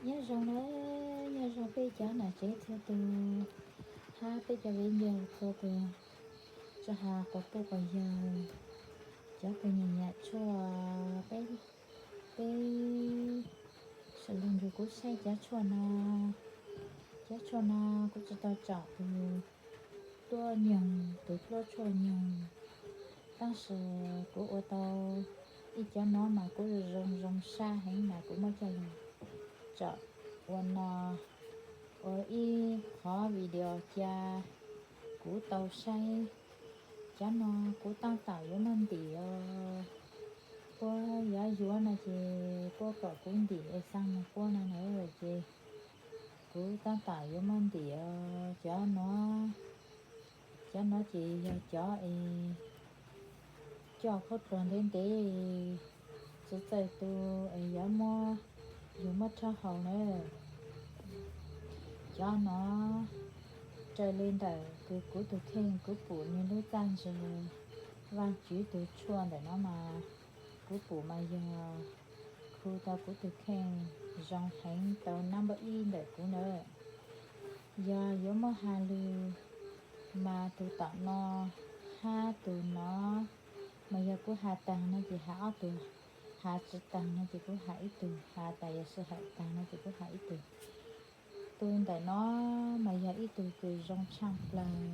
Nyob zoo na, nyob zoo peb cov nam tsev txhua tus, hab peb cov viv ncaus txhua tus, tsis has quas puj quas yawg, cov kws nyiam nyiam tshuaj, peb, peb sawv daws nrug kuv saib cov tshuaj no. Cov tshuaj no kuv tsis tau tsom tus tuab nyoog, tus tuab tshuaj nyoog, tab sis kuv ua tau ib cov no mas kuv zoo zoo sab heev mas kuv muab coj lug tsom ua no, ua ib qhov video ca kuv tau saib. Cov no kuv tab tom yuav muab ntim os, puab yuav yuav no ces puab kom kuv ntim es xaa moog puab no na, ces kuv tab tom yuav muab ntim os. Cov no, cov no ces yog cov es coj khaub dluag ntev ntev, tsis txawj tu es yuav muab, yug muab rhaub haus na. Cov no raws li ntawm kws kuv tus kheej kuv pum nwg lub txaj ntsig Vaajtswv tus tshuaj ntawm no mas, kuv pum mas yog khu tau kuv tus kheej zoo heev tau nab npawb ib ntawm kuv na. Yog yuav muab has lug mas tus tom no hab tus no, mas yog kuv has taag no ces has ob tug, has tsis taag no ces kuv has ib tug, has tas yog sij hawm taag no ces kuv has ib tug. Tus ntawm no mas yog ib tug kws zoo tshaaj plawg,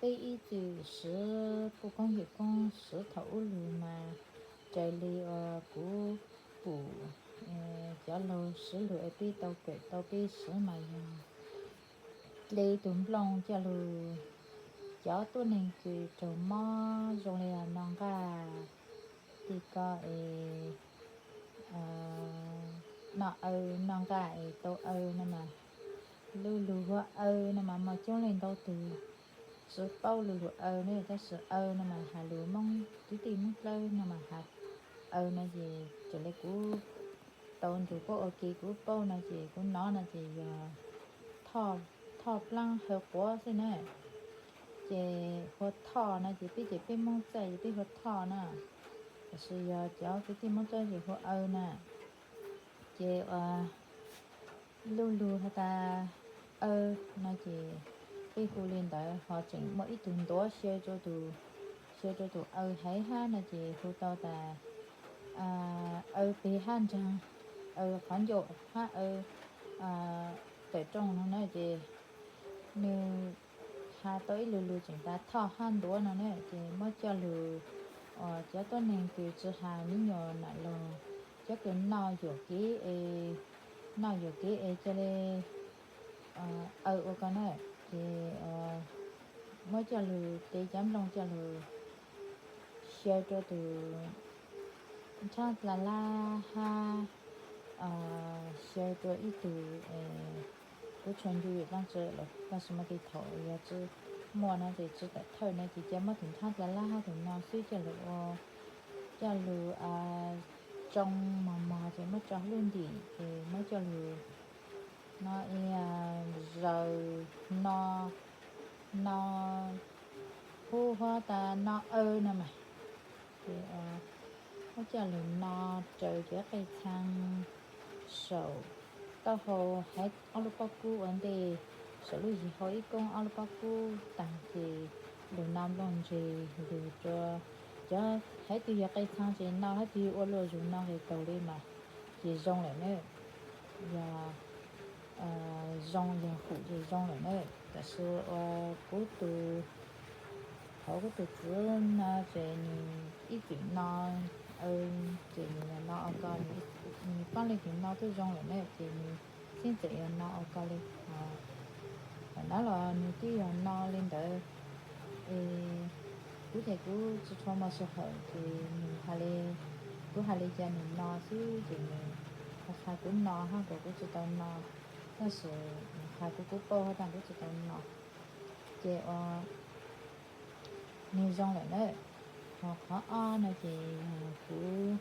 peb ib txwm swv puj koob yawm koob swv thaum ub lug mas, raws li uas kuv pum cov laug swv lug es peb tau kawm tau peb swv mas yog dle tus nplooj coj lug, cov tuab neeg kws raug mob zoo li no nqaj, ti ko es noj aw, noj nqaj es tau aw no mas, lu lug hu aw no mas mog, coob leej ntau tug tsis paub lu lug aw ne, tab sis aw no mas has lug Moob, kwv tij Moob Dlawb no mas has aw no ces raws li kuv tau nrug puab ua ke kuv paub no ces kuv nov no ces yog thoj plaab hawv quav xwb na. Ces hu thoj no ces peb ces peb Moob txawj ces peb hu thoj na, tab sis yog cov kwv tij Moob Dlawb ces hu aw na. Ces ua lu lug has tas aw no ces peb hu li ntawd, ho tseem muaj ib tug ntuav xyaw rua tus, xyaw rua tus aw haiv hab no ces hu tau tas aw peg hab nraag, aw qhov ncauj hab aw tawm rooj no na. Ces nwg has tau ib lu lug tseem tas thoj hab ntuav no na, ces muab coj lug, cov tuab neeg kws tsis has me nyuam nam lug, cov kws noj yuam kev es, noj yuam kev es ca le aw ua ko na, ces muab coj lug, cev cov nplooj coj lug xyaw rua tus nrhaab dlaa lab hab xyaw rua ib tug, kuv tshua ncu yam taab tsi los tab sis mas tej thaum yog tsi muaj no ces tsi tawm thawj no ces ca muab tus nrhaab dlaa lab hab tus no xwb coj lug ua, coj lug tsoo mos mos ces muab tso lub ntim ces muab coj lug no, zaws no, no, hu hu tas no aw no mas, ces muab coj lug no raws cov qej txhaa saum taub hau haiv ob lub pob kub ua ntej, saum lub zig hau ib koob ob lub pob kub taag ces lug no nplooj ntseg lug rua cov haiv twg yog qej txhaa ces no, haiv twg ua luaj zug no es taug li mas ces zoo lawm na. Yog zoo yog hum ces zoo lawm na. Tab sis ua kuv tus, thaum kuv tus txiv no ces nws ib txwm no aw, ces nws yog no ua ko, nws paab leej twg no twb zoo lawm na, ces nws txheeb txawm yog no ua ko li. Thaum ntawd los nws twb yog no li ntawd es kuv ces kuv tsi tshua muaj sij hawm ces nws has li, kuv has li cas nws no xwb ces nws has kuv no hab kuas kuv tsi tau no, tab sis nws has kuv kuv paub hab tab kuv tsi tau no. Ces ua nws zoo lawm na. Ho qhov ob no ces kuv,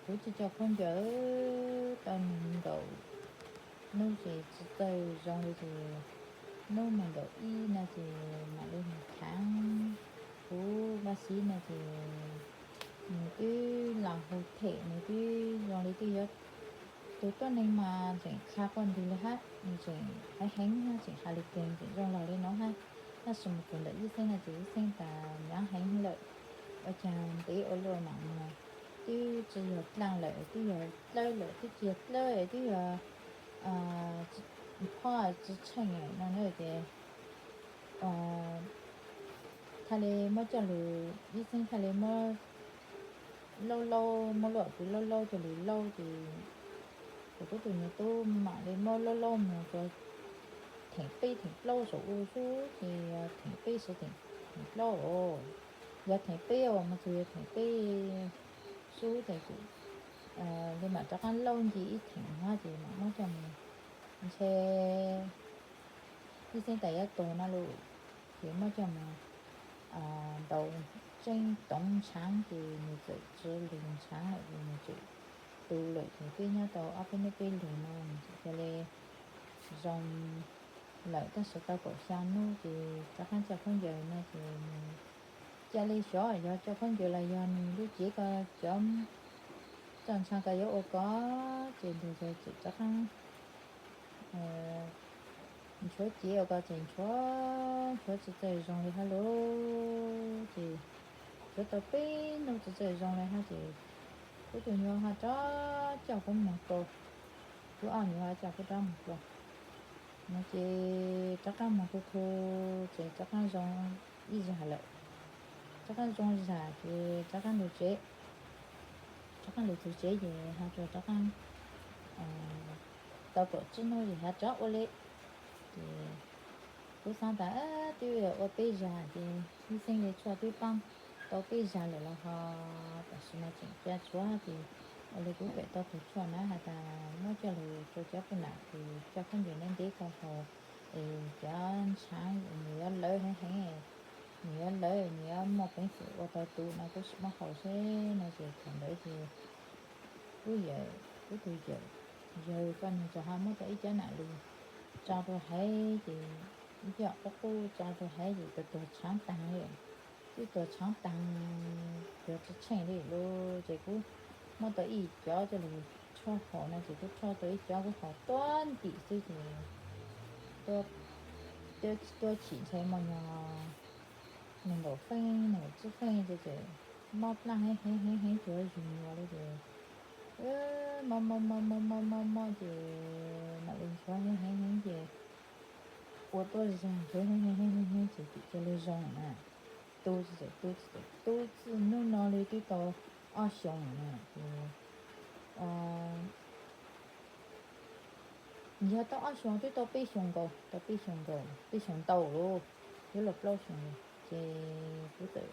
kuv tsi coj khaub ncaws tau nees nkaum nub ces tsi txawj zoo li ces nub nees nkaum ib no ces mam li mus khaav kuv npab xib no ces nws twb los hu them, nws twb zoo li twb yuav Tus tuab neeg mas tseem qha quaj nti li hab, nws tseem heev heev hab, tseem has lus kheev tseem zoo los li no hab. Tab sis mus txog ntawm Yij Xeeb no ces Yij Xeeb tas nyaav heev lawm, ua caag ntev ua luaj mam mus, twb tsi yog dlaaj lawm, twb yog dlawb lawm, twb tsi yog dlawb, twb yog phob tsi tsheej lawm no na ces thaj le muab coj lug, Yij Xeeb thaj le muab laub laub, muab lub pw laub laub coj lug laub ces tus tub tus nyuag tub mam li muab laub laub moog rua theem peb theem plaub saum u xwb ces theem peb xwb theem plaub os. Yog theem peb os, mas txug yog theem peb xwb ces kuv li mam rov qaab laub nce ib theem hab ces mam muab coj mus. Ntshe Yij Xeeb tas yuav tuag no lawm ces muab coj mus ntaus tseeb toov ntshaav ces nws txawm tsi lug ntshaav lawm, nws tseem tu lawm ces twb nyob tau ob peb nub peb lug no nws txawm ca le zoo lawm. Tab sis tau kaum xyaa nub ces rov qaab coj khaub ncaws no ces nws ca le xyov yog coj khaub ncaws los yog nws lub cev ko cov txoj ntshaav ko yuav ua kov ces nws txawm rov qaab nchuav cev ua kov ces nchuav nchuav tsi txawj zoo li hab lauj. Ces nchuav tau peb nub tsi txawj zoo li hab ces kuv tus nyuas ho rov coj kuv moog dlua, kuv ob nyuas ho coj kuv rov moog dlua no ces rov qaab moog khu khu ces rov qaab zoo ib zag lawm. Rov qaab zoo zag ces rov qaab lug tsev, rov qaab lug txug tsev ces ho rov qaab tau kaum tsib nub ces ho rov ua li. Ces kuv xaav tas twb ua peb zag ces Yij Xeeb le tshuaj twb paab tau peb zag lawm los ho tam sim no tseem ca tshuav ces ua li kuv pem tau tug tshuaj na has tas muab coj lug rua cov puj nam kws coj khaub ncaws ntev ntev ko haus es cov ntshaav nws yuav lawv heev heev, nws yuav lawv nws yuav muaj peev xwm ua tau tu no kuv sim muab haus seb no ces thaum ntawd ces kuv yawm, kuv tus yawm yawg ko nws txawm ho muab tau ib cov nam lus tso rua haiv ces ib cov qub qub tso rua haiv ces tuag tuag tshaav taag li, twb tuag tshaav taag, tuag tsi tsheej li lawm ces kuv muab tau ib cov coj lug tshuab haus no ces kuv tshuab tau ib cov kuv haus tuab ntim xwb ces tuab chim ntshe muaj nyuag nees nkaum feeb nees nkaum tsib feeb ces txawm mob dlaab heev heev heev heev cuag zug nyuas li ces mob mob mob mob mob mob mob ces mam li nchuav heev heev heev ces ua tuab zag nchuav heev heev heev heev ces txawm ca le zoo na. Tu txawm tu txawm tu txij nub no li twb tau ob xyoos na ces yog tau ob xyoos twb tau peb xyoos nkaus, tau peb xyoos nkaus, peb xyoos ntau lauj, yuav luag plaub xyoos lawm ces kuv txawm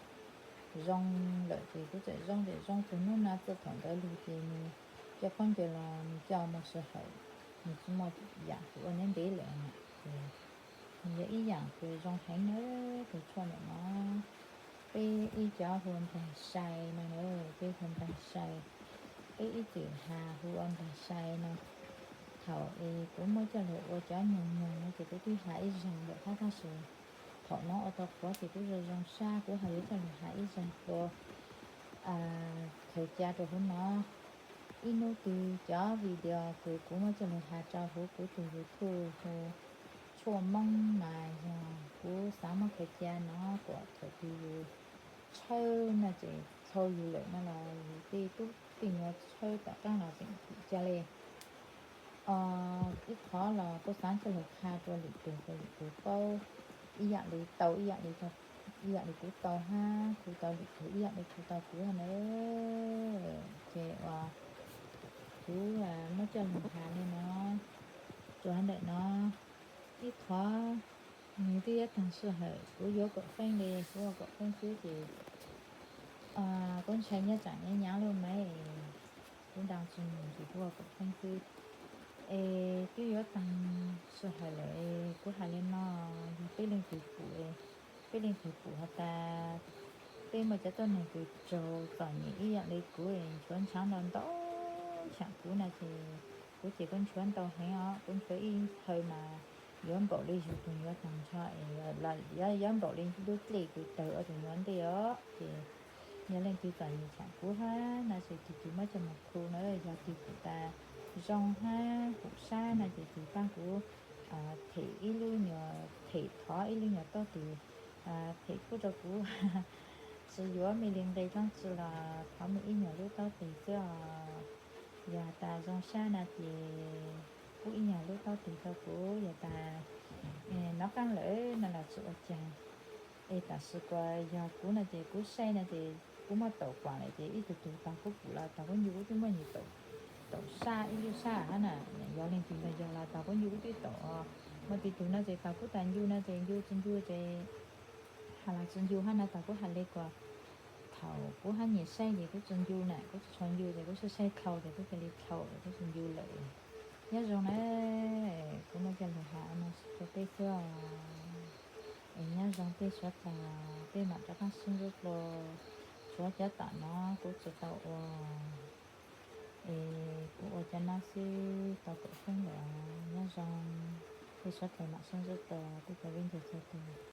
zoo lawm ces kuv txawm zoo txawm zoo txug nub no txij thaum ntawd lug ces nws coj khaub ncaws los nws coj moog sij hawm, nws tsi muaj yaam kws ua ntev ntev lawm na ces nws yog ib yaam kws zoo heev na. Tus tshuaj ntawm no peb ib cov hu ua nplaig sai no na, peb hu ua nplaig sai, peb ib txwm has hu ua nplaig sai no. Thaum es kuv muab coj lug ua cov nyoog nyoog no ces kuv twb has ib zag lawm hab tab sis thaum no ua tau qhuav ces kuv zoo zoo sab kuv ho yuav coj lug has ib zag dlua khaws ca rua huv no. Ib hnub twg cov video kws kuv muab coj lug has rua huv kuv tus YouTube hu Tshuaj Moob mas yog kuv xaav muab khaws ca no kom thaum twg yus tshawb no ces txhau yus lawm no los yus tej tub tej nyuam tshawb tom qaab los tseem tim ca le. Ib qhov los kuv xaav coj lug qha rua lwm tug kom lwm tug paub ib yaam li tau ib yaam li, ib yaam li kuv tau hab kuv tau lwm tug ib yaam li kuv tau kuv na. Ces uas kuv muab coj lug has li no rua ntawm no. Ib qhov nws twb yuav taag sij hawm, kuv yuav kaum feeb li, kuv ua kaum feeb xwb ces kuv ntshai nyob tsaam nyob nyaav lub maiv, kuv ntaa tsis mus ces kuv ua kaum feeb xwb. Es twb yuav taag sij hawm lawm, kuv has li no, yog peb leej twg pum, peb leej twg pum has tas peb muaj cov tuab neeg kws raug txom nyem ib yaam li kuv es nchuav ntshaav ntau ntau xyaam kuv no ces kuv ces kuv nchuav ntau heev os, kuv nchuav ib hawm mas yuav npaum li yug tug nyuam taag nrho es yuav npaum li lub dlej kws tawg ua tug nyuam ntej os. Ces yog leej twg txom nyem xyaam kuv hab no ces tug twg muab coj moog khu na, yog twg pum tas zoo hab hum sab no ces tus pab kuv them ib lub nyuag, them thov ib lub nyuag taub tes, them kuj rau kuv tsis yuav me li nqe dlaab tsi los thov me ib nyuag lub taub tes xwb os. Yog tas zoo sab no ces pub ib nyuag lub taub tes rau kuv, yog tas nov qaab lawm no los tsis ua caag. Es tam sim kuas yog kuv no ces kuv saib no ces kuv muab taum kuam lawm ces ib tug tug tog kuv pum los tog kuv ncu kuv twb muab nyias taum, taum sab ib lub sab hab na. Yog leej twg nrog yog los tog kuv ncu kuv twb taum. Muaj tej tug no ces tog kuv tas ncu no ces ncu tsis ncu ces has los tsis ncu hab no tog kuv has le kuas thaum kuv hab nyias saib ces kuv tsis ncu na, kuv tsis tshua ncu ces kuv saib saib dlhau ces kuv cia li dlhau lawm kuv tsis ncu lawm. Nyob zoo na, kuv muaj coj lug has no rau peb xwb os. Es nyob zoo peb suav dlawg, peb mam rov qaab sib ntsib dlua. Tshuav cov tom no kuv tsis tau ua, es kuv ua cov no xwb tau kaum feeb lawm. Nyob zoo, peb suav dlawg mam sib ntsib dlua, peb cov viv ncaus txhua tus.